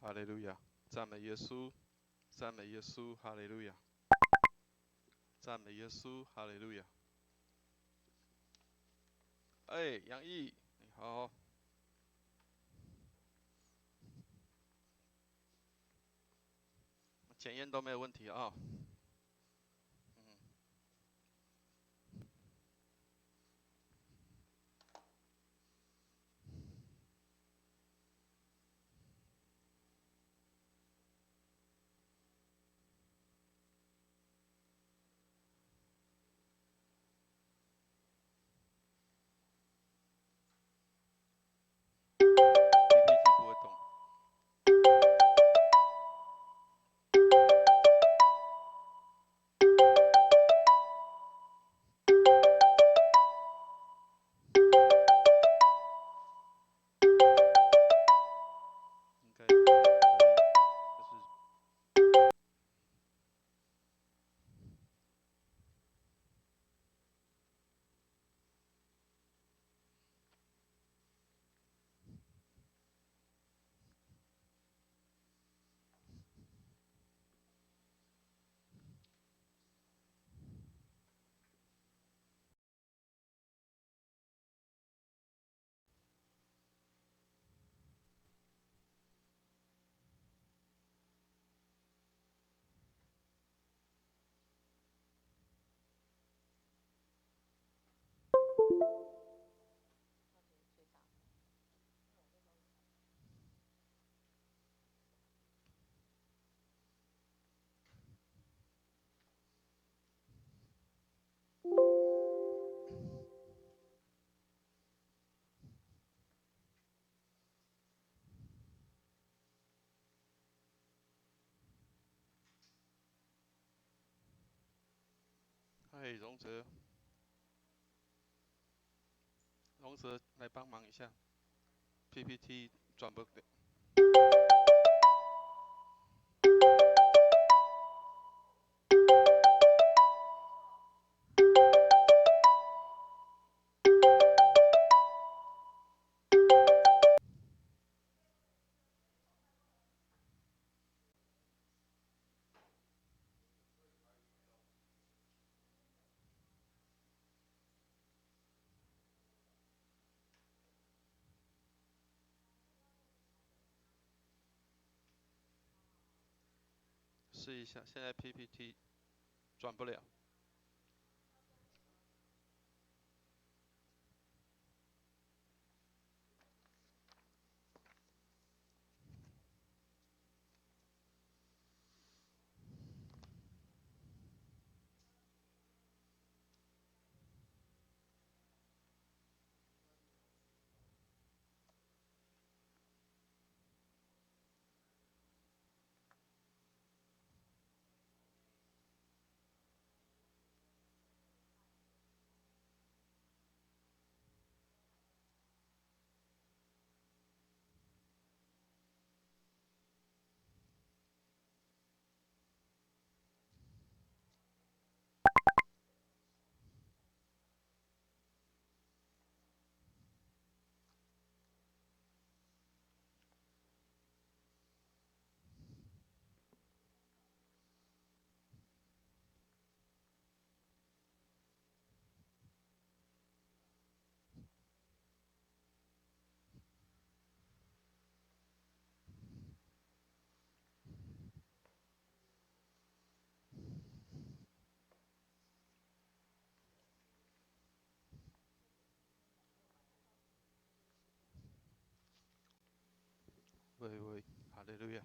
哈利路亞，讚美耶穌，讚美耶穌，哈利路亞，讚美耶穌，哈利路亞。哎，楊毅，你好。檢驗都沒有問題啊。PPT 不會動。應該可以，可是。嗨，榮哲，榮哲來幫忙一下，PPT 轉不了。試一下，現在 PPT 轉不了。喂喂，哈利路亞。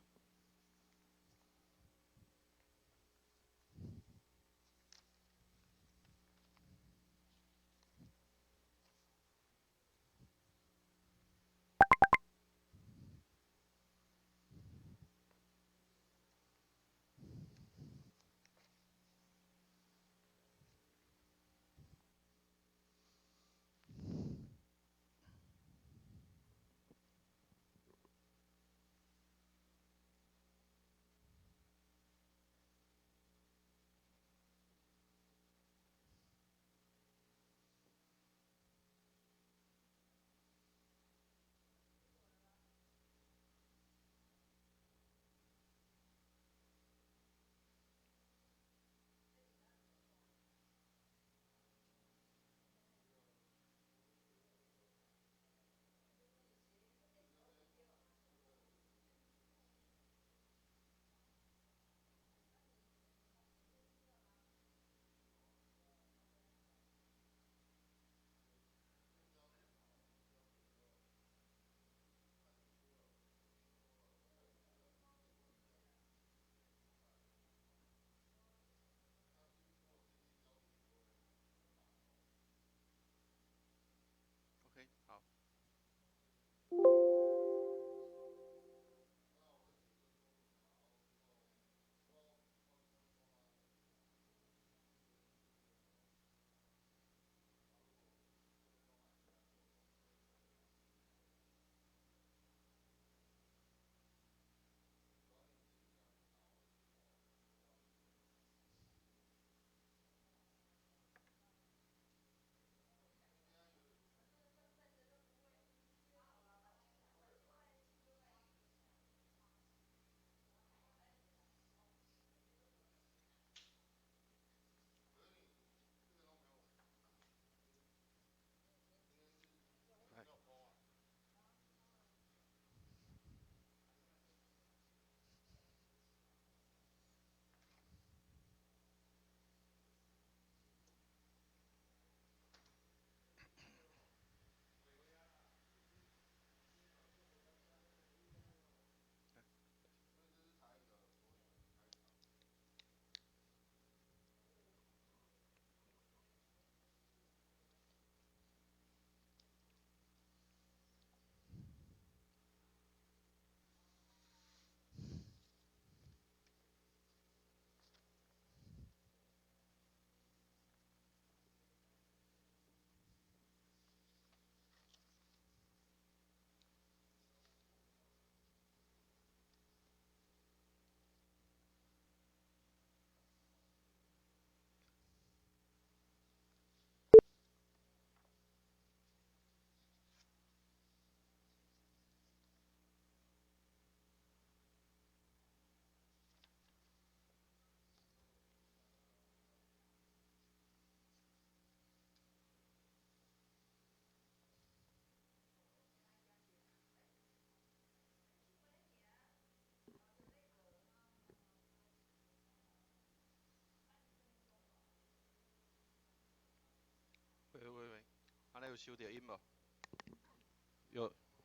有收著音無？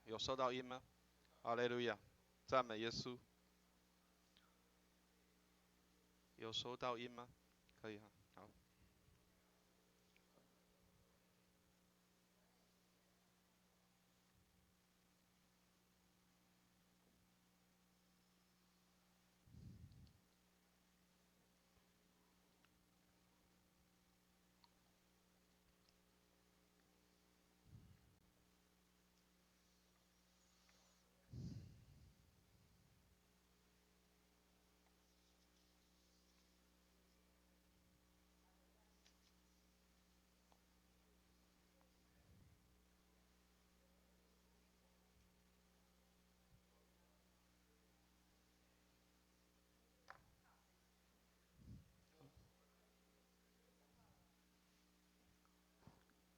有收到音嗎？哈利路亞，讚美耶穌。有收到音嗎？可以哈，好。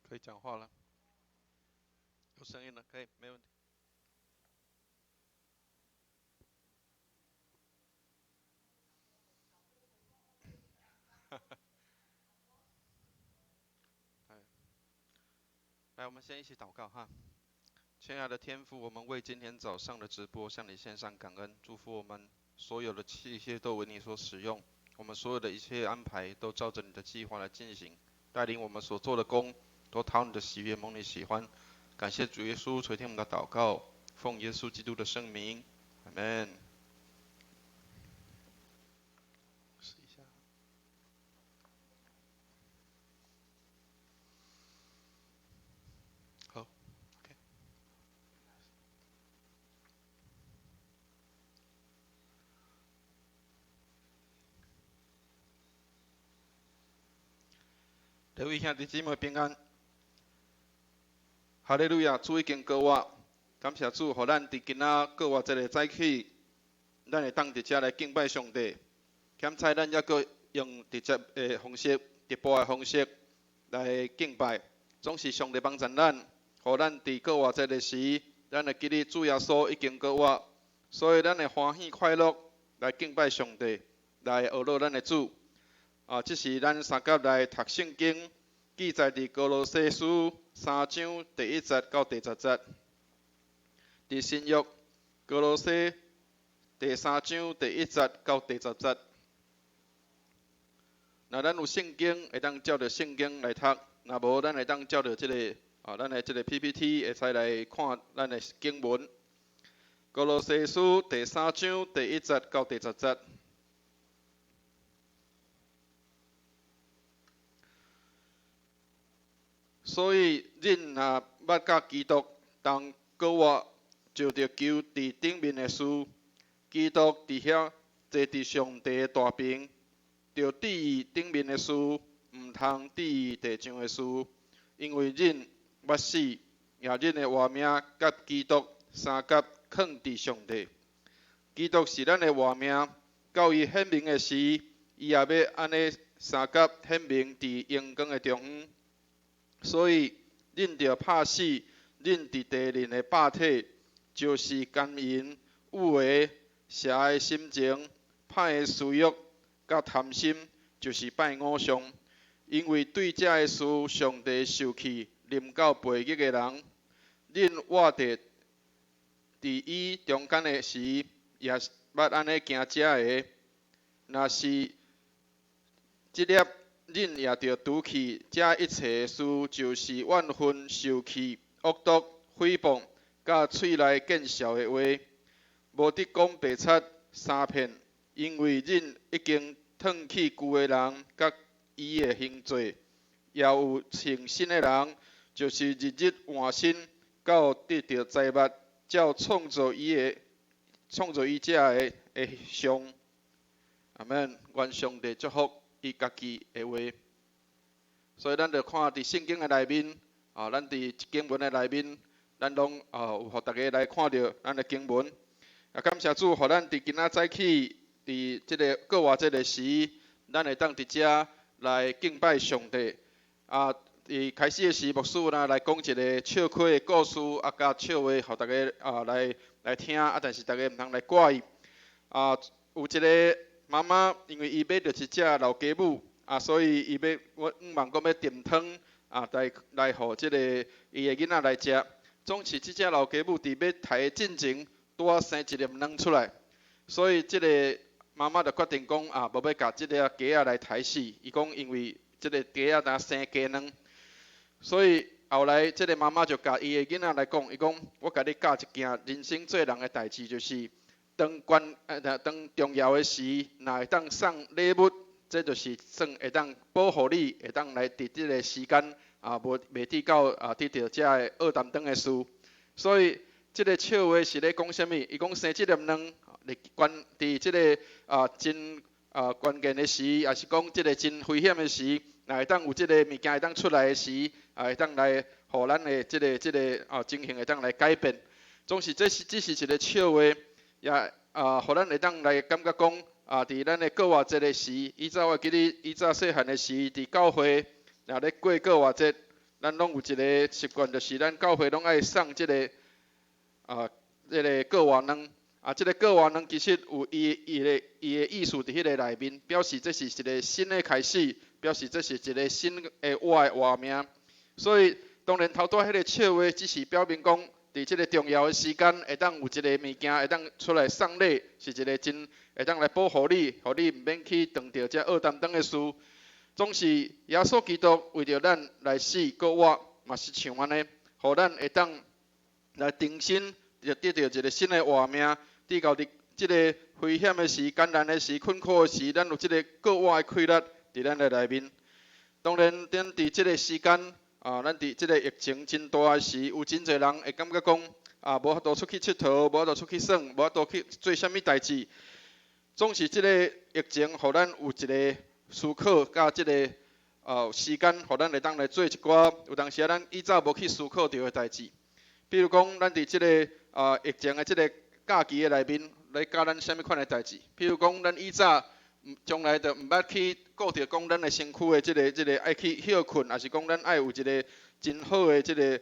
可以講話了，有聲音了，可以，沒問題。來，我們先一起禱告哈。親愛的天父，我們為今天早上的直播向你獻上感恩，祝福我們所有的器械都為你所使用，我們所有的一切安排都照著你的計劃來進行，帶領我們所做的工都討你的喜悅，蒙你喜歡。感謝主耶穌垂聽我們的禱告，奉耶穌基督的聖名，阿門。試一下。好，OK。各位兄弟姊妹平安，哈利路亞！主已經過活，感謝主，予咱佇今仔過活節的早起，咱會當佇遮來敬拜上帝。兼且咱猶閣用直接的方式、直播的方式來敬拜，總是上帝幫助咱，予咱佇過活節的時，咱會記得主耶穌已經過活，所以咱會歡喜快樂來敬拜上帝，來學樂咱的主。啊，這是咱三甲來讀聖經，記載佇歌羅西書三章第一節到第十節。佇新約歌羅西第三章第一節到第十節。若咱有聖經，會當照著聖經來讀；若無，咱會當照著這个啊，咱的這个 PPT 會使來看咱的經文。歌羅西書第三章第一節到第十節。所以，恁若捌佮基督同過活，就著求佇頂面的事。基督佇遐坐佇上帝的大爿，著注意頂面的事，毋通注意地上的事。因為恁捌死，也恁的活命佮基督相佮囥佇上帝。基督是咱的活命，到伊顯明的時，伊也欲按呢相佮顯明佇榮光的中央。所以，恁著拍死恁佇地面的肉體，就是姦淫、欲的、邪的心情、歹的私欲、佮貪心，就是拜偶像。因為對這个事，上帝受氣，臨到悖逆的人。恁活佇伊中間的時，也捌按呢行這个。若是這粒，恁也著除去這一切的事，就是怨恨、受氣、惡毒、誹謗，佮喙內見笑的話。無得講白賊、相騙，因為恁已經褪去舊的人，佮伊的行做，也有穿新的人，就是日日換新，到得著知物，照創造伊的、創造伊者的的像。阿門。願上帝祝福伊家己的話。所以咱著看佇聖經的內面，啊，咱佇經文的內面，咱攏啊有予大家來看著咱的經文。啊，感謝主，予咱佇今仔早起，佇這个過活節的時，咱會當佇遮來敬拜上帝。啊，佇開始的時，牧師若來講一个笑詼的故事，啊，佮笑話，予大家啊來來聽，啊，但是大家毋通來掛意。啊，有一个媽媽，因為伊買著一隻老雞母，啊，所以伊欲我向望講欲燉湯，啊，來予這個伊的囡仔來食。總是這隻老雞母佇欲刣的進前，拄仔生一粒卵出來，所以這個媽媽就決定講啊，無欲共這個雞仔來刣死。伊講因為這個雞仔焦生雞卵，所以後來這個媽媽就共伊的囡仔來講，伊講我共你教一件人生做人的代誌，就是當關當重要的時，若會當送禮物，這就是算會當保護你，會當來佇這個時間啊，無袂致到啊得著這个僫擔當的事。所以這个笑話是咧講啥物？伊講生這粒卵，佇關佇這个啊真啊關鍵的時，抑是講這个真危險的時，若會當有這个物件會當出來的時，啊會當來予咱的這個啊情形會當來改變。總是這是只是一个笑話，也啊予咱會當來感覺講啊，佇咱的過活節的時，以早我記得以早細漢的時，佇教會若咧過過活節，咱攏有一个習慣，就是咱教會攏愛送這个啊這个過活卵。啊，這个過活卵其實有伊的意思佇彼个內面，表示這是一个新的開始，表示這是一个新的活的活命。所以當然頭拄仔彼个笑話，只是表明講，佇這个重要的時間，會當有一个物件會當出來送禮，是一个真會當來保護你，予你毋免去撞著這僫擔當的事。總是耶穌基督為著咱來死閣活，嘛是像按呢，予咱會當來重新就得著一个新的活命。直到佇這个危險的時、艱難的時、困苦的時，咱有這个閣活的氣力佇咱的內面。當然，咱佇這个時間啊，咱佇這个疫情真大的時，有真濟人會感覺講啊，無法度出去𨑨迌，無法度出去耍，無法度去做啥物代誌。總是這个疫情，予咱有一个思考，佮這个時間，予咱會當來做一寡有當時啊，咱以早無去思考著的代誌。比如講，咱佇這个疫情的這个假期的內面，來教咱啥物款的代誌？比如講，咱以早從來就毋捌去顧著講咱的身軀的這個愛去歇睏，抑是講咱愛有一个真好的這个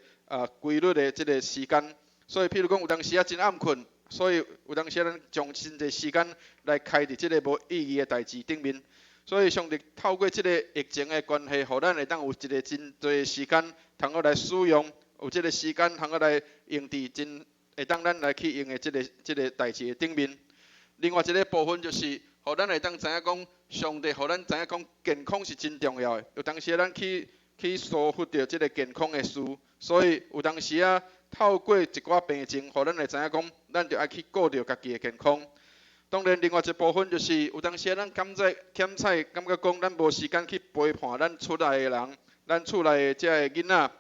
規律的這个時間。所以，譬如講，有當時啊真暗睏，所以有當時啊咱將真濟時間來開佇這个無意義的代誌頂面。所以，上帝透過這个疫情的關係，予咱會當有一个真濟時間通好來使用，有這个時間通好來用佇真會當咱來去用的這個代誌的頂面。另外一个部分就是，予咱會當知影講，上帝予咱知影講，健康是真重要的。有當時咱去疏忽著這个健康的事，所以有當時啊，透過一寡病症，予咱會知影講，咱著愛去顧著家己的健康。當然，另外一部分就是，有當時咱感覺欠彩，感覺講咱無時間去陪伴咱厝內的人，咱厝內的這个囡仔。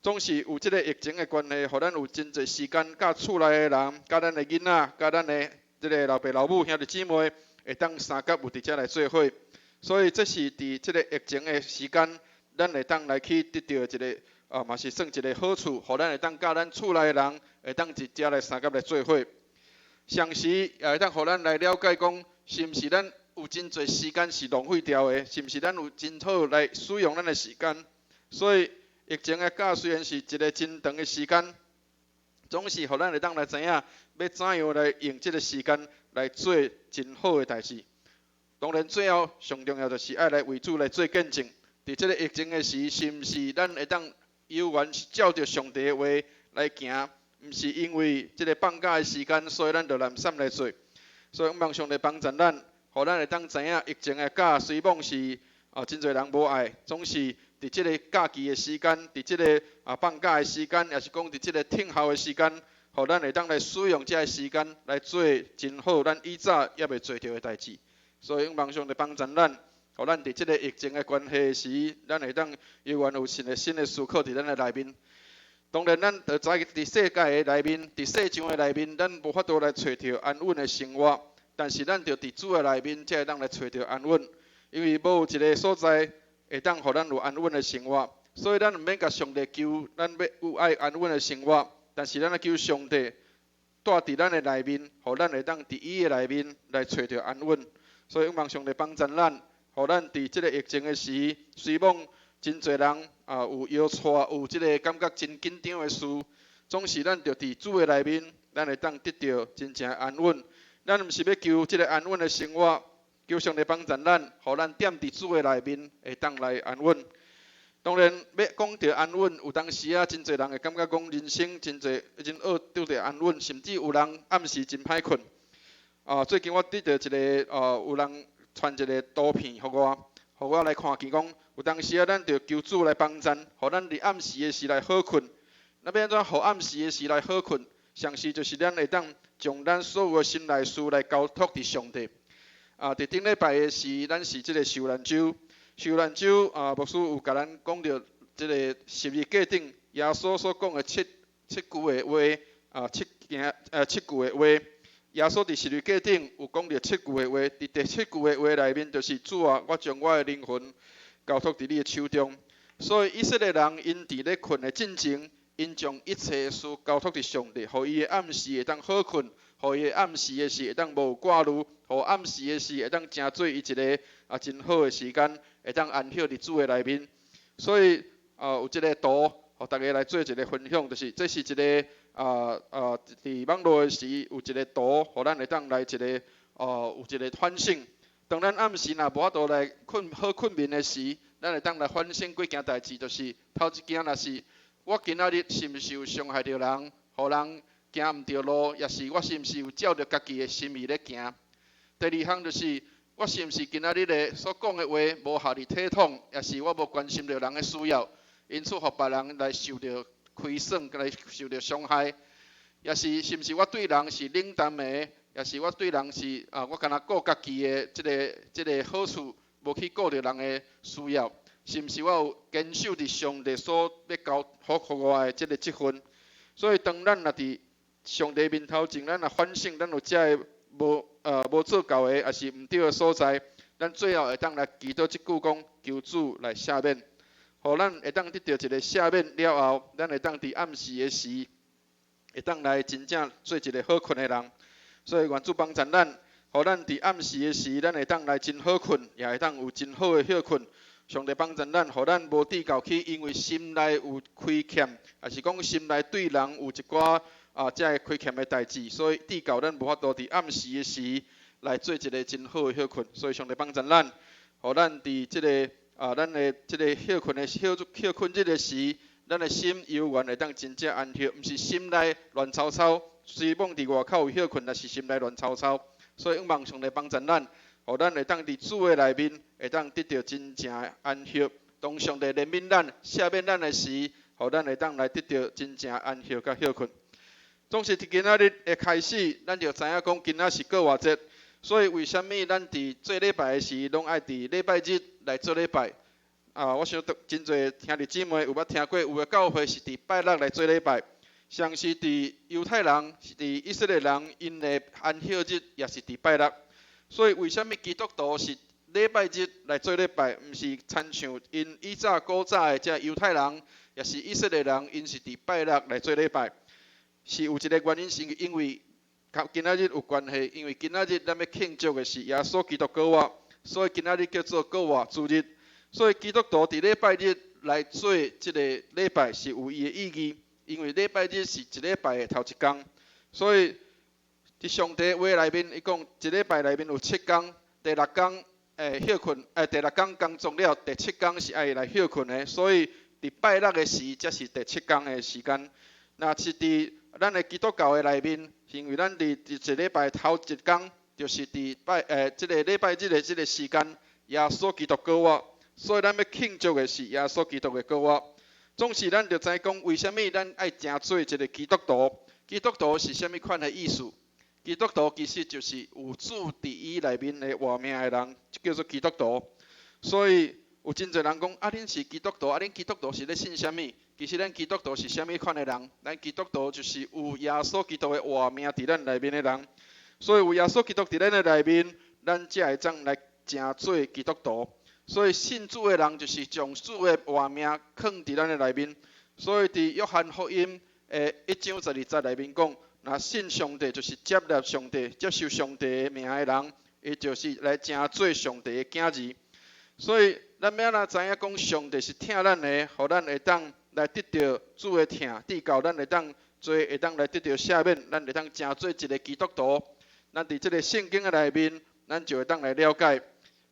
總是有這个疫情的關係，予咱有真濟時間，佮厝內的人、佮咱的囡仔、佮咱的這个老爸老母、兄弟姊妹，會當相佮有佇遮來做伙。所以這是佇這个疫情的時間，咱會當來去得著一个啊，嘛是算一个好處，予咱會當佮咱厝內的人會當佇遮來相佮來做伙。同時也會當予咱來了解講，是毋是咱有真濟時間是浪費掉的？是毋是咱有真好來使用咱的時間？所以疫情的假雖然是一个真長的時間，總是予咱會當來知影，欲怎樣來用這个時間來做真好的代誌。當然，最後上重要就是愛來為主來做見證。佇這个疫情的時，是毋是咱會當猶原是照著上帝的話來行？毋是因為這个放假的時間，所以咱就懶散來做。所以，望上帝幫助咱，予咱會當知影疫情的假雖罔是啊，真濟人無愛，總是佇這个假期的時間，佇這个啊放假的時間，抑是講佇這个聽候的時間，予咱會當來使用這个時間來做真好，咱以早猶未做著的代誌。所以，望上帝幫助咱，予咱佇這个疫情的關係時，咱會當猶原有新的新的思考佇咱的內面。當然，咱就知佇世界的內面，佇世上的內面，咱無法度來揣著安穩的生活。但是，咱著佇主的內面，才會當來揣著安穩。因為無一个所在會當予咱有安穩的生活，所以咱毋免共上帝求，咱欲有愛安穩的生活。但是，咱愛求上帝蹛佇咱的內面，予咱會當佇伊的內面來揣著安穩。所以，望上帝幫助咱，予咱佇這个疫情的時，雖罔真濟人啊有搖掣，有這个感覺真緊張的事，總是咱著佇主的內面，咱會當得著真正安穩。咱毋是欲求這个安穩的生活，求上帝幫助咱，予咱踮佇主的內面，會當來安穩。當當然，欲講著安穩，有當時啊，真濟人會感覺講人生真濟真愛得著安穩，甚至有人暗時真歹睏。啊，最近我得著一个，有人傳一个圖片予我，予我來看見講，有當時啊，咱著求主來幫贊，予咱佇暗時的時來好睏。那欲按怎予暗時的時來好睏？上時就是咱會當將咱所有的心內事來交託佇上帝。啊，佇頂禮拜的時，咱是這个受難週。受難週啊，牧師有共咱講著這个十字架頂耶穌所講的七句的話，啊，七件七句的話。耶穌佇十字架頂有講著七句的話，佇第七句的話內面就是主啊，我將我的靈魂交託佇你的手中。所以以色列人𪜶佇咧睏的進前，𪜶將一切事交託佇上帝，予伊的暗時會當好睏，予伊的暗時的時會當無掛慮，予暗時的時會當成做伊一个啊真好的時間，會當安歇佇主的內面。所以啊，有這个圖，予逐家來做一个分享，就是這是一个佇網路的時有一个圖，予咱會當來一个有一个反省。當咱暗時若無法度來睏好睏眠的時，咱會當來反省幾件代誌，就是頭一件若是我今仔日是毋是有傷害著人，予人行毋著路，抑是我是毋是有照著家己的心意咧行？第二項就是我是毋是今仔日的所講的話無合理體統，抑是我無關心著人的需要，因此予別人來受著虧損，來受著傷害，抑是是毋是我對人是冷淡的，抑是我對人是啊，我干焦顧家己的這个好處，無去顧著人的需要，是毋是我有堅守佇上帝所欲交託予我的這个職分？所以當咱若佇上帝面頭前，咱若反省，咱有遮个無做到的，抑是毋對的所在，咱最後會當來祈禱這句講，求主來赦免，予咱會當得著一个赦免了後，咱會當佇暗時的時，會當來真正做一个好睏的人。所以願主幫贊咱，予咱佇暗時的時，咱會當來真好睏，也會當有真好的歇睏。上帝幫贊咱，予咱無至到去因為心內有虧欠，抑是講心內對人有一寡啊，遮个虧欠的代誌，所以至到咱無法度佇暗時的時來做一个真好的歇睏。所以上帝幫贊咱，予咱佇這个啊，咱的這个歇睏的歇歇睏日的時，咱的心猶原會當真正安歇，毋是心內亂糟糟。雖罔佇外口有歇睏，但是心內亂糟糟。所以望上帝幫贊咱，予咱會當佇主的內面，會當得著真正的安歇。當上帝憐憫咱、赦免咱的時，予咱會當來得著真正安歇佮歇睏。總是佇今仔日的開始，咱就知影講今仔是復活節，所以為啥物咱佇做禮拜的時，攏愛佇禮拜日來做禮拜？啊，我想真濟兄弟姊妹有捌聽過，有的教會是佇拜六來做禮拜，像是佇猶太人、是佇以色列人，𪜶的安息日也是佇拜六。所以為啥物基督徒是禮拜日來做禮拜，毋是親像𪜶以早古早的這猶太人，抑是以色列人，𪜶是佇拜六來做禮拜？是有一个原因，是因為佮今仔日有關係，因為今仔日咱欲慶祝的是耶穌基督復活，所以今仔日叫做復活主日。所以基督徒佇禮拜日來做這个禮拜是有伊的意義，因為禮拜日是一禮拜的頭一工，所以佇上帝話內面，伊講一禮拜內面有七工，第六工歇睏，第六工工作了，第七工是愛來歇睏的，所以佇拜六的時，才是第七工的時間。若是佇咱的基督教的內面，因為咱佇一禮拜頭一工，就是佇這个禮拜日的這个時間，耶穌基督復活，所以咱欲慶祝的是耶穌基督的復活。總是咱著知講，為啥物咱愛成做一个基督徒？基督徒是啥物款的意思？基督徒其實就是有主佇伊內面的活命的人，叫做基督徒。所以有真濟人講，啊，恁是基督徒，啊，恁基督徒是咧信啥物？其實咱基督徒是啥物款的人？咱基督徒就是有耶穌基督的活命佇咱內面的人。所以有耶穌基督佇咱的內面，咱才會當來成做基督徒。所以信主的人就是將主的活命囥佇咱的內面。所以佇約翰福音的1章12節內面講，若信上帝就是接納上帝、接受上帝的名的人，伊就是來成做上帝的囝兒。所以咱欲按怎知影講上帝是疼咱的，予咱會當來得著主的疼，至到咱會當做會當來得著赦免，咱會當成做一个基督徒。咱佇這个聖經的內面，咱就會當來了解。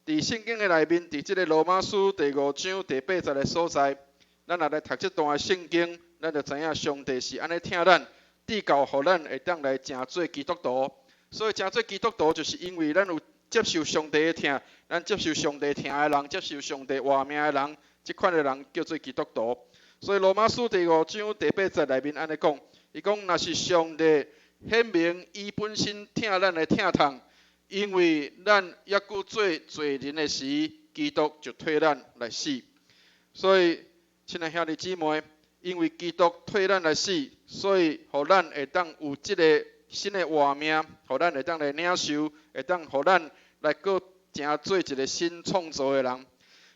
佇聖經的內面，佇這个羅馬書第5章第8節的所在，咱若來讀這段聖經，咱就知影上帝是按呢疼咱，至到予咱會當來成做基督徒。所以成做基督徒，就是因為咱有接受上帝的疼，咱接受上帝疼的人，接受上帝活命的人，這款的人叫做基督徒。所以羅馬書第五章第八節內面按呢講，伊講若是上帝顯明伊本身疼咱的疼痛，因為咱猶閣做罪人的時，基督就替咱來死。所以，親愛兄弟姊妹，因為基督替咱來死，所以予咱會當有這个新的活命，予咱會當來領受，會當予咱來閣成做一个新創造的人。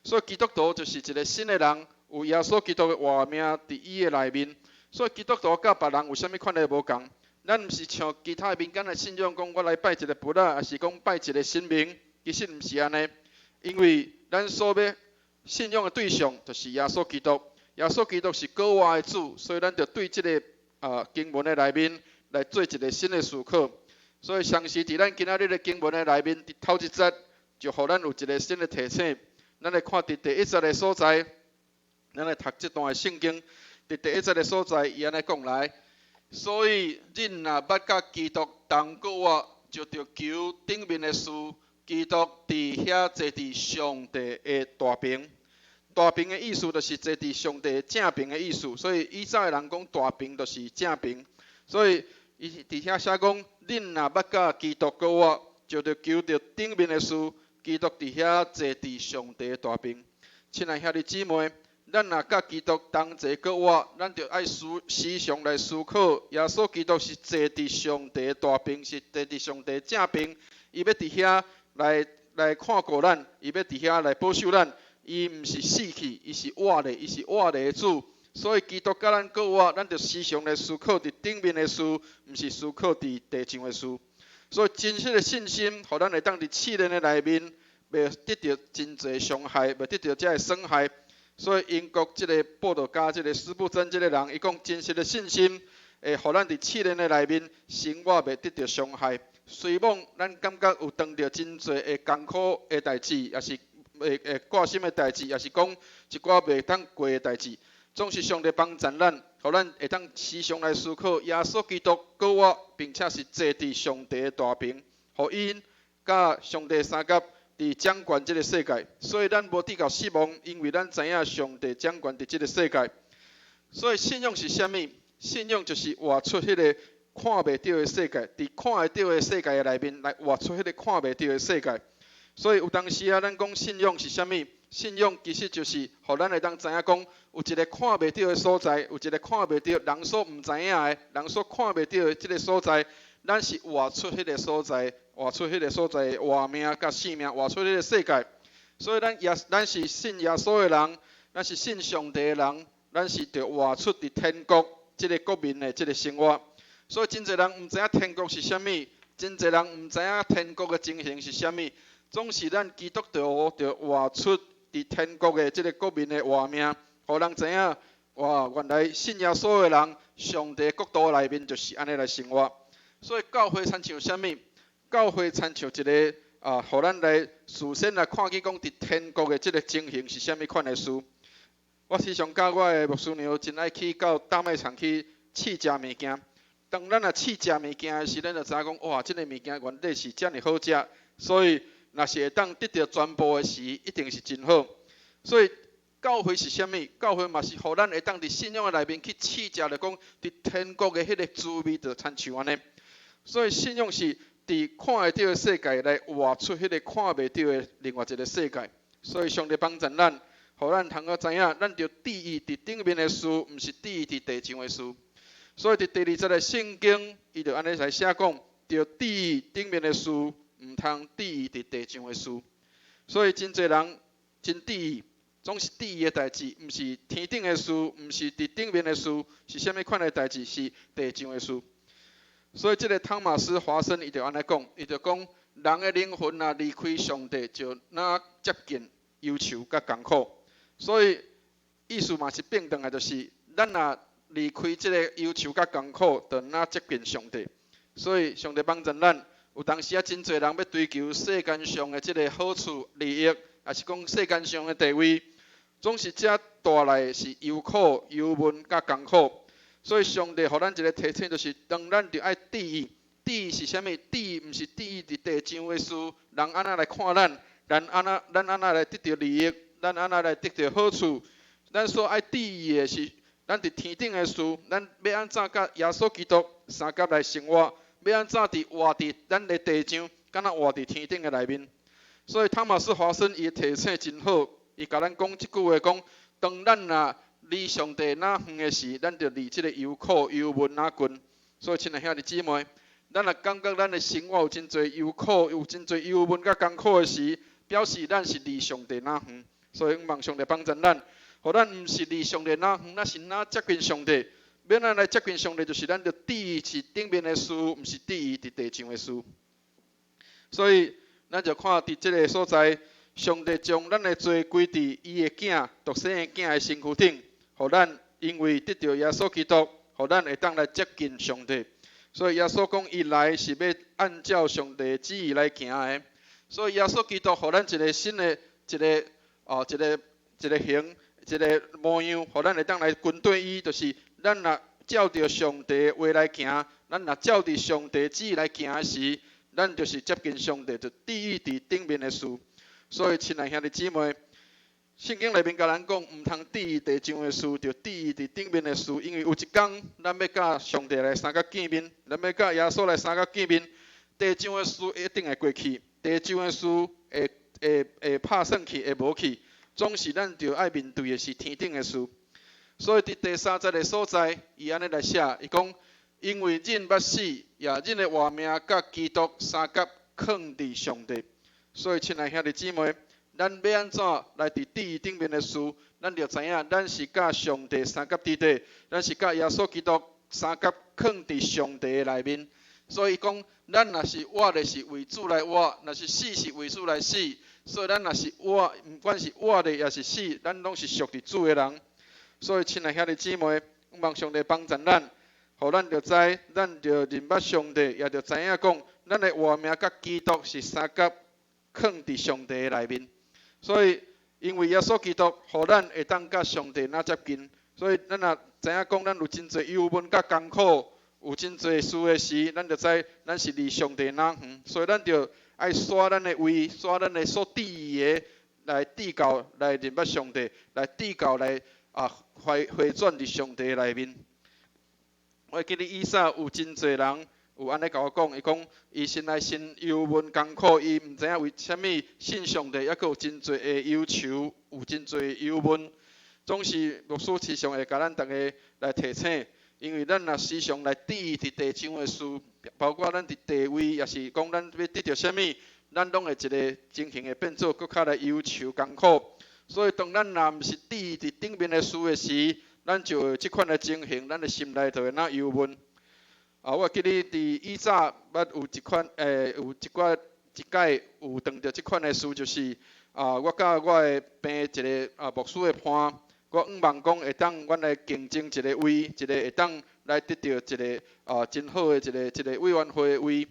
所以基督徒就是一个新的人，有耶穌基督的活命佇伊的內面。所以基督徒佮別人有啥物款的無仝？咱毋是像其他民間的信仰，講我來拜一个佛仔，抑是講拜一个神明，其實毋是按呢。因為咱所欲信仰的對象就是耶穌基督，耶穌基督是閣活的主，所以咱就對這个經文的內面來做一个新的思考。所以，相時佇咱今仔日的經文的內面，佇頭一節就予咱有一个新的提醒。咱來看佇第一節的所在，咱來讀這段的聖經。佇第一節的所在，伊按呢講來：所以，恁若捌佮基督同復活，就著求頂面的事。基督佇遐坐佇上帝的大爿。大爿的意思就是坐佇上帝正爿的意思。所以以早的人講大爿就是正爿。所以伊佇遐寫講：恁若捌佮基督復活，就著求著頂面的事。基督佇遐坐佇上帝的大爿。親愛兄弟姊妹，咱若佮基督同齊復活，咱就愛思時常來思考，耶穌基督是坐佇上帝的大爿，是坐佇上帝正爿，伊欲佇遐來看顧咱，伊欲佇遐來保守咱。伊毋是死去，伊是活的，伊是活的主。所以基督佮咱復活，咱就時常來思考佇頂面的事，毋是思考佇地上的事。所以真實的信心，予咱會當佇試煉的內面，袂得著真濟傷害，袂得著遮的損害。所以英國這个報道家，這个司布真這个人，伊講真實的信心，會予咱佇試煉的內面生活袂得著傷害。雖罔咱感覺有當著真濟的艱苦的代誌，抑是會掛心的代誌，抑是講一寡袂當過的代誌，總是上帝幫助咱，予咱會當時常來思考耶穌基督復活，並且是坐佇上帝的大爿，予𪜶佮上帝相佮佇掌權這个世界。所以咱無致到失望，因為咱知影上帝掌權佇這个世界。所以信仰是啥物？信仰就是活出彼个看袂著的世界，佇看會著的世界的內面來活出彼个看袂著的世界。所以有當時啊，咱講信仰是啥物？信仰其實就是予咱會當知影講，有一个看袂著的所在，有一个看袂著、人所毋知影的、人所看袂著的這个所在，咱是活出彼个所在，活出彼个所在的活命佮性命，活出彼个世界。所以咱是信耶穌的人，咱是信上帝的人，咱是著活出佇天國這个國民的這个生活。所以真濟人毋知影天國是啥物，真濟人毋知影天國的情形是啥物。總是咱基督徒著活出佇天國的這个國民的活命，予人知影，哇，原來信耶穌的人，上帝國度內面就是按呢來生活。所以教會親像啥物？教會親像一个啊，予咱來事先來看見講佇天國的這个情形是啥物款的事。我時常佮我的牧師娘真愛去到大賣場去試食物件。當咱若試食物件的時，咱就知影講，哇，這个物件原底是遮爾好食，所以若是會當得著全部的時，一定是真好。所以教會是啥物？教會嘛是予咱會當佇信仰的內面去試食，就講佇天國的彼个滋味，就親像按呢。所以信仰是佇看會著的世界來活出彼个看袂著的另外一个世界。所以上帝幫助咱，予咱通好知影，咱著注意佇頂面的事，毋是注意佇地上的事。所以佇第二節的聖經，伊就按呢來寫講，著注意頂面的事，毋通注意佇地上的事。所以真濟人真注意，總是注意的代誌，毋是天頂的事，毋是佇頂面的事，是啥物款的代誌？是地上的事。所以這个湯馬斯華生伊就按呢講，伊就講人的靈魂若離開上帝，就若接近憂愁佮艱苦。所以意思嘛是變轉來，就是咱若離開這个憂愁佮艱苦，就若接近上帝。所以上帝幫助咱，有當時啊，真濟人欲追求世間上的這个好處利益，抑是講世間上的地位，總是這帶來是憂苦、憂悶佮艱苦。所以上帝予咱一个提醒，就是當咱著愛注意，注意是啥物？注意毋是注意佇地上的事，人按怎來看咱，咱按怎來得著利益，咱按怎來得著好處。咱所愛注意的是，咱佇天頂的事，咱欲按怎佮耶穌基督相佮來生活，欲按怎佇活佇咱的地上，敢若活佇天頂的內面。所以湯馬斯華生伊的提醒真好，伊共咱講這句話講：當咱若離上帝若遠的時，咱就離這个憂苦憂悶若近。所以，親愛兄弟姊妹，咱若感覺咱的生活有真濟憂苦、有真濟憂悶佮艱苦的時，表示咱是離上帝若遠。所以，望上帝幫助咱，予咱毋是離上帝若遠，咱是若接近上帝。欲按怎來接近上帝，就是咱著注意佇頂面的事，毋是注意佇地上的事。所以，咱就看佇這个所在，上帝將咱的罪歸佇伊的囝獨生的囝的身軀頂，予咱因為得著耶穌基督，予咱會當來接近上帝。所以耶穌講，伊來是欲按照上帝的旨意來行的。所以耶穌基督予咱一个新的一个哦，一个一个形，一个模樣，予咱會當來跟綴伊，就是咱若照著上帝的話來行，咱若照佇上帝旨意來行的時，咱就是接近上帝，就注意佇頂面的事。所以，親愛兄弟姊妹，聖經內面共咱講，毋通注意地上的事，著注意佇頂面的事。因為有一工，咱欲佮上帝來相佮見面，咱欲佮耶穌來相佮見面，地上的事一定會過去，地上的事會拍算去，會無去，總是咱著愛面對的是天頂的事。所以，佇第三節的所在，伊按呢來寫，伊講：因為恁捌死，也恁的活命佮基督相佮囥佇上帝。所以，親愛兄弟姊妹，咱欲按怎來佇注意頂面的事？咱著知影，咱是佮上帝相佮佇底，咱是佮耶穌基督相佮囥佇上帝的內面。所以講，咱若是活的是為主來活，若是死是為主來死。所以咱若是活，毋管是活的抑是死，咱攏是屬佇主的人。所以，親愛兄弟姊妹，望上帝幫助咱，予咱著知，咱著認捌上帝，也著知影講，咱的活命佮基督是相佮囥佇上帝的內面。所以，因為耶穌基督，予咱會當佮上帝若接近。所以，咱若知影講，咱有真濟憂悶佮艱苦，有真濟事的時，咱就知咱是離上帝若遠。所以，咱著愛徙咱的位，徙咱的所注意的，來轉到來認捌上帝，來轉到來回回轉佇上帝內面。我會記得以早有真濟人有按呢共我講，伊講伊心內真憂悶艱苦，伊毋知影為啥物信上帝，猶閣有真濟的憂愁，有真濟憂悶。總是牧師時常會共咱逐家來提醒，因為咱若時常來注意佇地上的事，包括咱佇地位，抑是講咱欲得著啥物，咱攏會一个情形會變做閣較來憂愁艱苦。所以當咱若毋是注意佇頂面的事的時，咱就會這款的情形，咱的心內就會若憂悶。我會記得佇以早捌有一款，有一寡一擺有碰著這款的事，就是我佮我的病一个牧師的伴，我向望講會當阮來競爭一個位，一个會當來得著一个真好的一個委員會的位。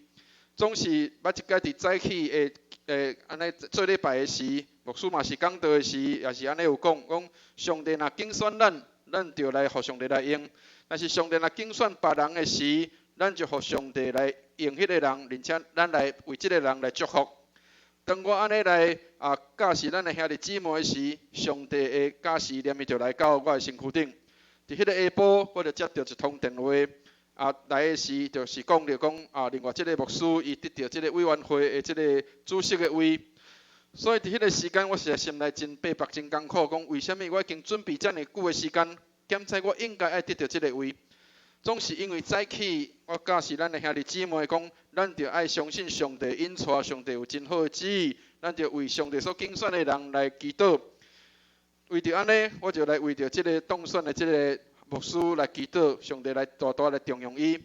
總是捌一擺佇早起的按呢做禮拜的時，牧師嘛是講道的時，也是按呢有講，講上帝若揀選咱，咱就來予上帝來用；若是上帝若揀選別人的時，咱就予上帝來用彼個人，而且咱來為這个人來祝福。當我按呢來教示咱的兄弟姊妹的時，上帝的教示念伊就來到我的身軀頂。佇彼个下晡，我就接著一通電話，來的時就是講著講另外這个牧師伊得著這个委員會的這个主席的位。所以佇彼个時間，我實在心內真逼迫、真艱苦，講為啥物我已經準備遮爾久的時間，敢知我應該愛得著這个位？總是因為早起，我教示咱的兄弟姊妹講，咱著愛相信上帝引帶，上帝有真好的旨意，咱著為上帝所揀選的人來祈禱。為著按呢，我就來為著這个當選的這个牧師來祈禱，上帝來大大來重用伊。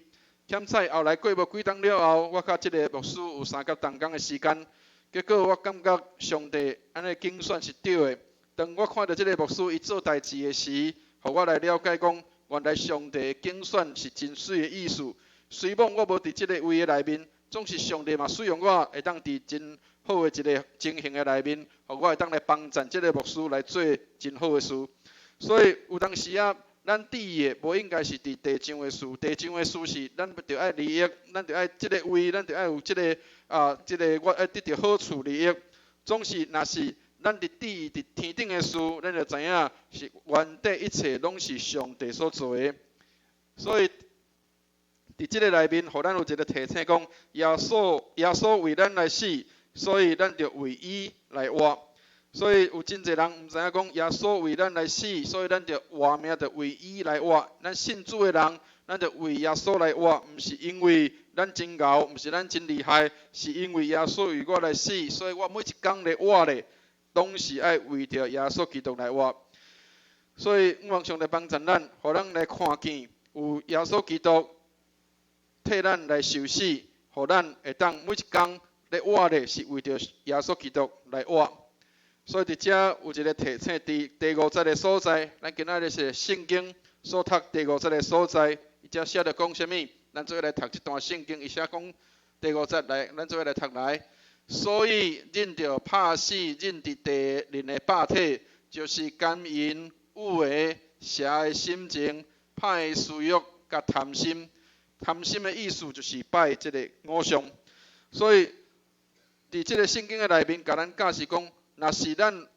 欠彩後來過無幾冬了後，我佮這个牧師有相佮同工的時間，結果我感覺上帝按呢揀選是對的。當我看著這个牧師伊做代誌的時，予我來了解講，原來上帝的揀選是真媠的意思。雖罔我無佇這个位的內面，總是上帝嘛使用我，會當佇真好的一个情形的內面，予我會當來幫贊這个牧師來做真好的事。所以有當時啊，咱注意的無應該是佇地上的事，地上的事是咱著愛利益，咱著愛這个位，咱著愛有這个啊，這个我愛得著好處利益。總是若是咱佇注意佇天頂的事，咱就知影是原底一切攏是上帝所做的。所以佇這个內面，予咱有一个提醒，講耶穌為咱來死，所以咱著為伊來活。所以有真濟人毋知影講耶穌為咱來死，所以咱著活命，著為伊來活。咱信主的人，咱著為耶穌來活，毋是因為咱真𠢕，毋是咱真厲害，是因為耶穌為我來死，所以我每一工咧活咧，攏是愛為著耶穌基督來活。所以，望上帝幫助咱，予咱來看見有耶穌基督替咱來受死，予咱會當每一工咧活咧，是為著耶穌基督來活。所以佇遮有一个提醒，佇第五節的所在，咱今仔日是聖經所讀第五節的所在，伊遮寫著講啥物？咱做伙來讀這段聖經，伊寫講第五節來，咱做伙來讀來。所以恁著拍死恁佇地恁的百體，就是姦淫、欲的、邪的心情、歹的私欲佮貪心。貪心的意思就是拜這个偶像。所以佇這个聖經的內面，共咱教示講，若是咱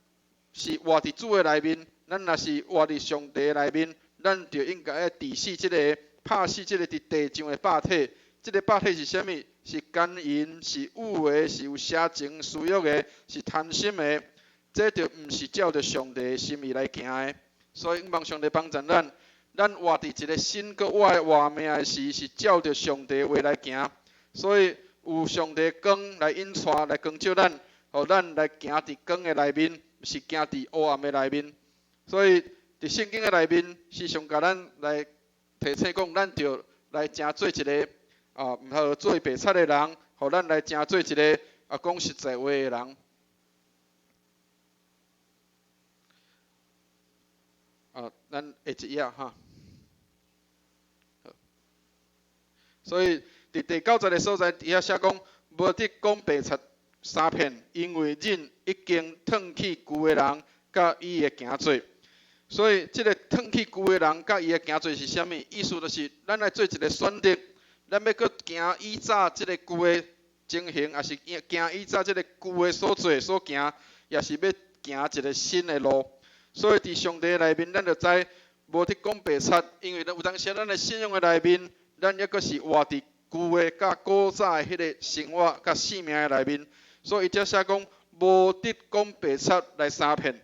是活佇主的內面，咱若是活佇上帝的內面，咱就應該愛治死這个，拍死這个佇地上的百體。這个百體是啥物？是姦淫，是欲的，是有邪情私欲的，是貪心的。這就毋是照著上帝的心意來行的。所以，望上帝幫助咱，咱活佇一个新閣活的活命的時，是照著上帝的話來行。所以，有上帝光來引帶，來光照咱。予咱來行佇光的內面，毋是行佇黑暗的內面。所以，佇聖經的內面，時常共咱來提醒講，咱著來成做一个啊，毋好做白賊的人，予咱來成做一个啊講實在話的人。啊，咱下一頁哈。所以，佇第九節的所在，佇遐寫講，無得講白賊。相騙，因為恁已經褪去舊的人，佮伊的行做。所以，這个褪去舊的人佮伊的行做是啥物？意思就是，咱愛做一个選擇，咱欲閣行以早這个舊的情形，抑是行以早這个舊的所做所行，抑是欲行一个新的路。所以，佇上帝內面，咱就知無得講白賊，因為有當時咱的信仰的內面，咱猶閣是活佇舊的佮古早的彼个生活佮生命的內面。所以伊遮寫講，無得講白賊來相騙。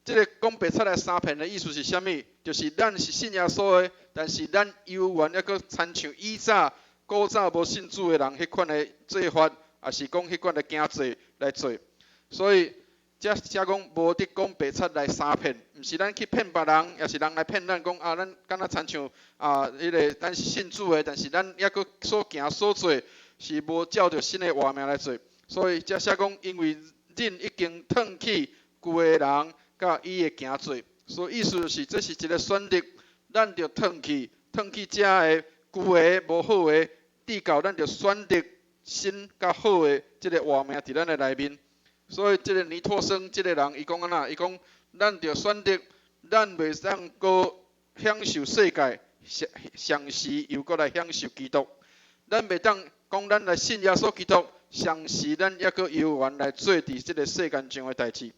這个講白賊來相騙的意思是啥物？就是咱是信耶穌的，但是咱猶原猶閣親像以早古早無信主的人彼款的做法，抑是講彼款的行做來做。所以遮寫講無得講白賊來相騙，毋是咱去騙別人，抑是人來騙咱講啊，咱敢若親像啊，彼个咱是信主的，但是咱猶閣所行所做是無照著新的活命來做。所以遮寫講，因為恁已經褪去舊的人，佮伊的行做，所以意思就是，這是一个選擇，咱著褪去，褪去遮个舊的無好的，至到咱著選擇新佮好的這个活命佇咱的內面。所以這个尼托生這个人，伊講按怎？伊講，咱著選擇，咱袂當閣享受世界，同時又閣來享受基督。咱袂當講咱來信耶穌基督。同時，咱猶閣猶原來做佇這个世間上的代誌，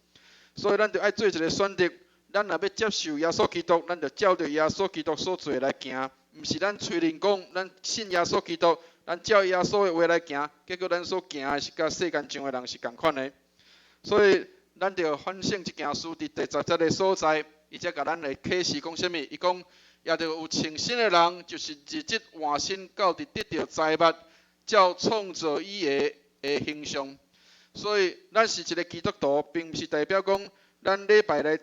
所以咱著愛做一个選擇。咱若欲接受耶穌基督，咱著照著耶穌基督所做來行，毋是咱喙面講咱信耶穌基督，咱照耶穌的話來行，結果咱所行的是佮世間上的人是仝款的。所以，咱著反省這件事，佇第十節的所在，伊才共咱來啟示講啥物？伊講，也著有穿新的人，就是日日換新，到佇得著知物，照創造伊的的形象。所以咱是一个基督徒，並毋是代表講咱禮拜來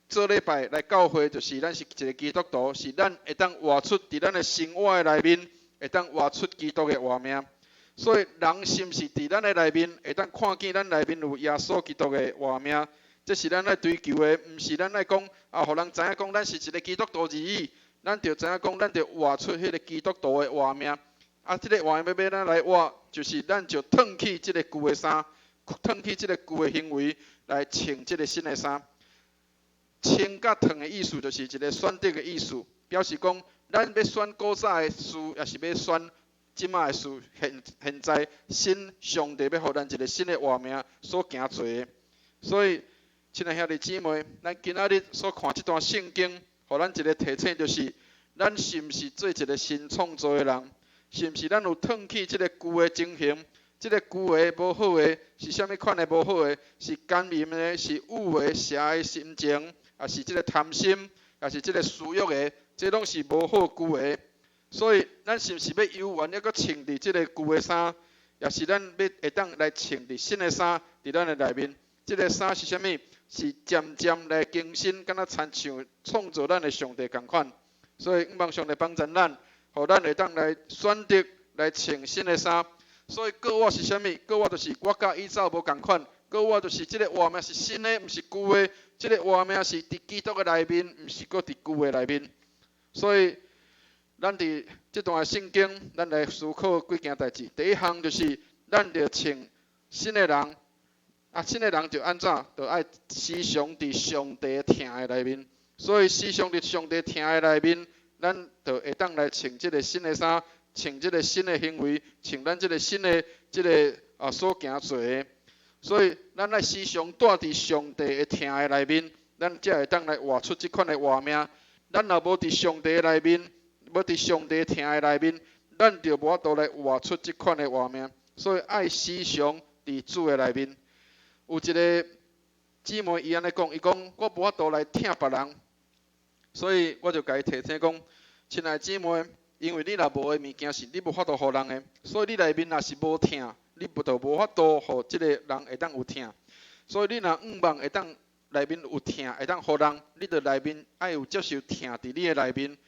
做禮拜來教會，就是咱是一个基督徒，是咱會當活出佇咱的生活的內面，會當活出基督的活命。所以人是毋是佇咱的內面會當看見咱內面有耶穌基督的活命？這是咱愛追求的，毋是咱愛講啊，予人知影講咱是一个基督徒而已。咱著知影講，咱著活出彼个基督徒的活命。啊，這个活命欲按怎來活，就是咱就褪去這个舊的衫，褪去這个舊的行為，來穿這个新的衫。穿佮褪的意思就是一个選擇的意思，表示講咱欲選古早的事，抑是欲選這馬的事。現在新上帝欲予咱一個新的活命所行做的。所以，親愛兄弟姊妹，咱今仔日所看這段聖經，予咱一個提醒，就是咱是毋是做一個新創造的人？是毋是咱有褪去這個舊的情形？這個舊的無好的，是啥物款的無好的？是姦淫的，是欲的、邪的心情，抑是這個貪心，抑是這個私欲的，這攏是無好舊的。所以，咱是毋是欲猶原猶閣穿佇這個舊的衫，抑是咱欲會當來穿佇新的衫，佇咱的內面？這個衫是啥物？是漸漸來更新，敢若親像創造咱的上帝仝款。所以，向望上帝幫助咱，予咱會當來選擇來穿新的衫。所以，過活是啥物？過活就是我佮以早無仝款。過活就是這個活命是新的，毋是舊的。這個活命是佇基督的內面，毋是閣佇舊的內面。所以，咱佇這段聖經，咱來思考幾件代誌。第一項就是咱著穿新的人，啊，新的人著按怎？著愛時常佇上帝疼的內面。所以，時常佇上帝疼的內面，咱就會當來穿這個新的衫，穿這個新的行為，穿咱這個新的這個啊所行做的。所以，咱愛時常蹛佇上帝的疼的內面，咱才會當來活出這款的活命。咱若無佇上帝內面，無佇上帝疼的內面，咱就無法度來活出這款的活命。所以，愛時常佇主的內面。有一個姊妹伊按呢講，伊講我無法度來疼別人，所以我就共伊提醒講，親愛姊妹，因為你若無的物件是你無法度予人的，所以你內面若是無疼，你無就無法度予這個人會當有疼。所以你若向望會當內面有疼，會當予人，你著內面愛有接受疼佇你的內面。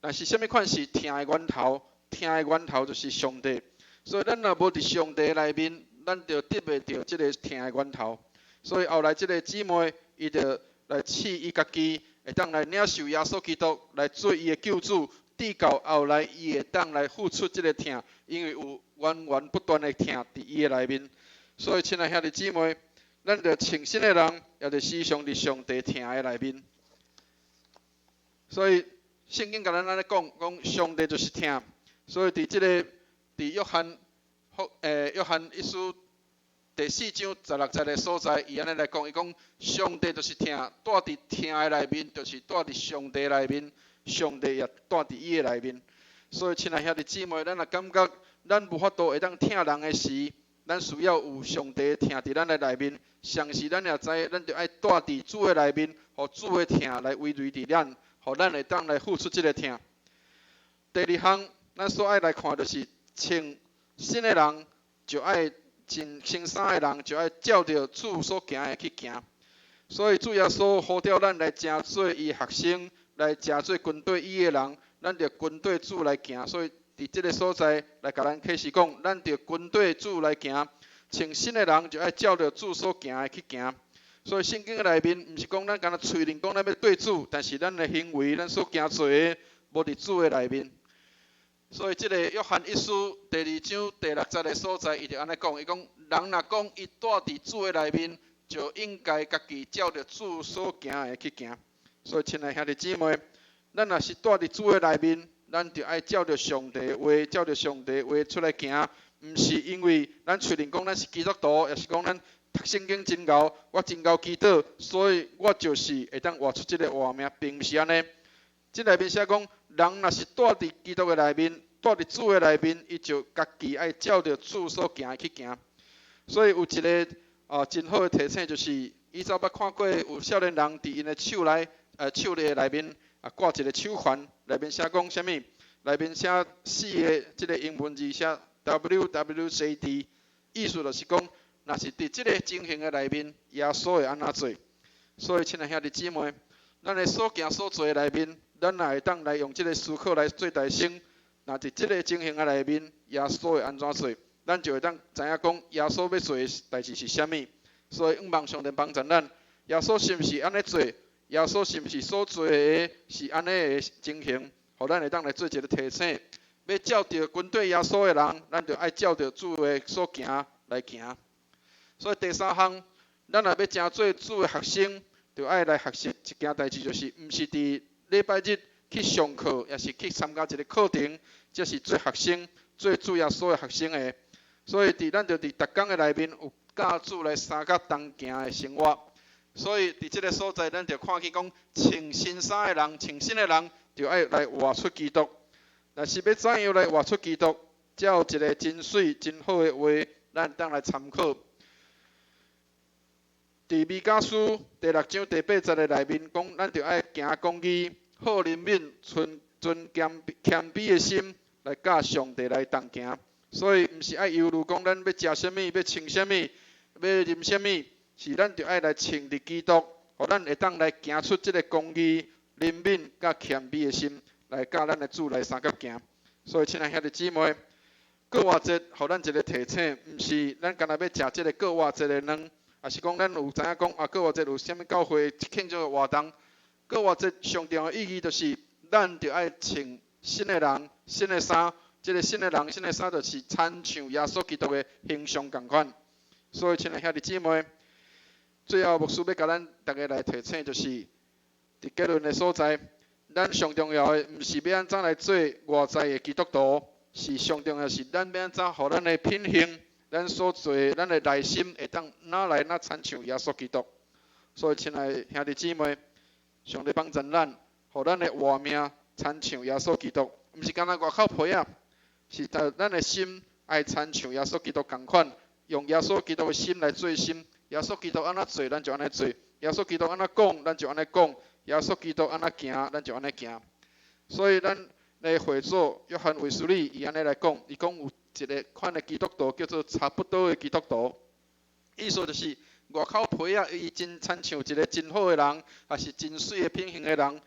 但是啥物款是疼的源頭？疼的源頭就是上帝。所以咱若無佇上帝內面，咱就得袂著這個疼的源頭。所以後來這個姊妹，伊就來試伊家己，會當來領受耶穌基督來做伊的救主，直到後來伊會當來付出這個疼，因為有源源不斷的疼佇伊的內面。所以，親愛兄弟姊妹，咱著穿新的人，也著時常佇上帝疼的內面。所以聖經共咱按呢講，講上帝就是疼。所以佇這個佇約翰一書第4章16節的所在，伊按呢來講，伊講上帝就是疼，蹛佇疼的內面，就是蹛佇上帝內面，上帝也蹛佇伊的內面。所以，親愛兄弟姊妹，咱若感覺咱無法度會當疼人的時，咱需要有上帝疼佇咱的內面。同時，咱也知，咱著愛蹛佇主的內面，予主的疼來圍繞佇咱，予咱會當來付出這個疼。第二項，咱所愛來看就是穿新的人，就愛穿新衫的人，就愛照著主所行的去行。所以主耶穌呼召咱來成做伊學生，來成做跟綴伊的人，咱著跟綴主來行。所以佇這個所在來共咱啟示講，咱著跟綴主來行。穿新的人就愛照著主所行的去行。所以聖經的內面，毋是講咱干焦喙面講咱欲綴主，但是咱的行為，咱所行做的，無佇主的內面。所以這個約翰一書第2章第6節的所在，伊就按呢講，伊講人若講伊蹛佇主的內面，就應該家己照著主所行的去行。所以，親愛兄弟姊妹，咱若是蹛佇主的內面，咱就愛照著上帝話，照著上帝話出來行，毋是因為咱喙面講咱是基督徒，抑是講咱讀聖經真𠢕，我真𠢕祈禱，所以我就是會當活出這個活命，並毋是按呢。這內面寫講，人若是蹛佇基督的內面，蹛佇主的內面，伊就家己愛照著主所行的去行。所以有一個啊真好的提醒，就是以前捌看過有少年人佇𪜶的手的內面啊掛一個手環，內面寫講啥物？內面寫四個這個英文字寫 WWJD，意思就是講，若是佇這個情形的內面，耶穌會按怎做？所以，親愛兄弟姊妹，咱的所行所做的內面，咱若會當來用這個思考來做提醒。若佇這個情形的內面，耶穌會按怎做？咱就會當知影講耶穌欲做的代誌是啥物。所以，向望上帝幫助咱，耶穌是毋是按呢做？耶穌是毋是所做的是按呢的情形？予咱會當來做一個提醒。欲照著跟綴耶穌的人，咱就愛照著主的所行來行。所以第三項，咱若欲成做主的學生，著愛來學習一件代誌，就是毋是佇禮拜日去上課，抑是去參加一个課程，這是做學生、做主耶穌的學生的。所以佇咱著佇逐工的內面有佮主來相佮同行的生活。所以佇這个所在，咱著看見講，穿新衫的人，穿新的人，著愛來活出基督。若是欲怎樣來活出基督？才有一个真媠、真好的話，咱會當來參考。佇彌迦書第六章第八節的內面講，咱著愛行公義、好憐憫、存存謙謙卑的心，來佮上帝來同行。所以，毋是愛憂慮講咱欲食啥物、欲穿啥物、欲啉啥物，是咱著愛來穿佇基督，予咱會當來行出這个公義、憐憫佮謙卑的心，來佮咱的主來相佮行。所以，親愛兄弟姊妹，復活節予咱一个提醒，毋是咱干焦欲食這个復活節的卵，抑是講咱有知影講啊，復活節有啥物教會慶祝的活動。復活節上重要的意義就是，咱著愛穿新的人、新的衫。這个新的人、新的衫，就是親像耶穌基督的形象仝款。所以，親愛兄弟姊妹，最後牧師欲共咱逐家來提醒，就是佇結論的所在，咱上重要的毋是欲按怎來做外在的基督徒，是上重要是咱欲按怎予咱的品行、咱所做的、咱的內心會當愈來愈親像耶穌基督。所以，親愛的兄弟姊妹，上帝幫助咱，予咱的活命親像耶穌基督，毋是干焦外口皮仔，是在咱的心愛親像耶穌基督仝款，用耶穌基督的心來做心。耶穌基督按怎做，咱就按呢做；耶穌基督按怎講，咱就按呢講；耶穌基督按怎行，咱就按呢行。所以，咱的會祖約翰衛斯理伊按呢來講，伊講有一个款的基督徒叫做差不多的基督徒，意思就是外口皮仔伊真親像一个真好的人，抑是真媠的品行的人，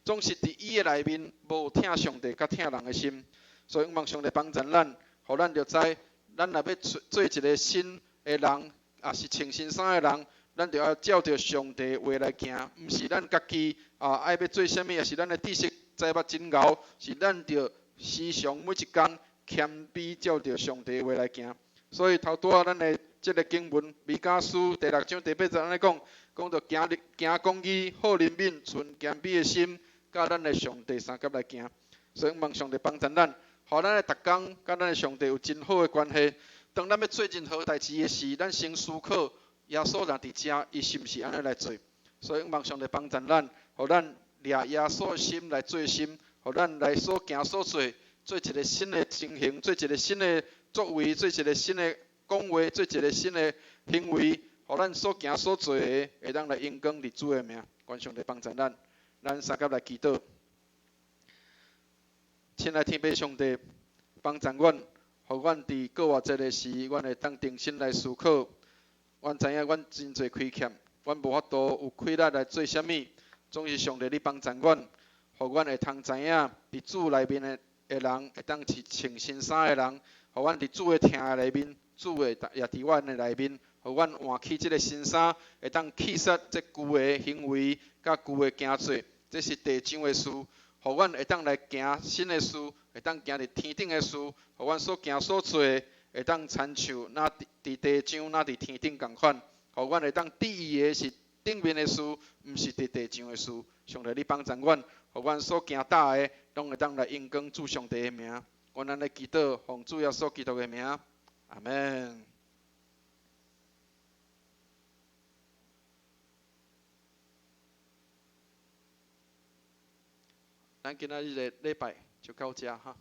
總是佇伊的內面無疼上帝佮疼人的心。所以，望上帝幫助咱，予咱著知，咱若欲做做一个新的人，抑是穿新衫的人，咱著愛照著上帝話來行，毋是咱家己啊愛欲做啥物，抑是咱的知識知捌真𠢕，是咱著時常每一工謙卑照著上帝話來行。所以頭拄仔咱的這个經文，彌迦書第六章第八節按呢講，講著行行公義、好憐憫、存謙卑的心，佮咱的上帝相佮來行。所以望上帝幫助咱，予咱的逐工佮咱的上帝有真好的關係。當咱欲做任何代誌的時，咱先思考耶穌若佇遮，伊是毋是按呢來做？所以望上帝幫助咱，予咱掠耶穌的心來做心，予咱來所行所做，做一个新的情形，做一个新的作為，做一个新的講話，做一个新的行為，予咱所行所做的，會當來榮光佇主的名。願上帝幫助咱，咱相佮來祈禱。親愛天父上帝，幫助阮，予阮佇復活節的時，阮會當重新來思考。阮知影阮真濟虧欠，阮無法度有氣力來做啥物，總是上帝你幫助阮，予阮會通知影，佇主內面的的人會當是穿新衫的人，予阮佇主的疼愛內面，主會也佇阮的內面，予阮換去這个新衫，會當去殺這舊的行為，佮舊的行做，這是地上的事。予阮會當來行新的事，會當行佇天頂的事，予阮所行所做的，會當親像若佇佇地上，若佇天頂仝款。予阮會當注意的是頂面的事，毋是佇地上的事。上帝，你幫助阮，予阮所行踏的，攏會當來榮光主上帝的名。阮按呢祈禱，奉主耶穌基督的名，阿們。咱今仔日的禮拜就到遮哈。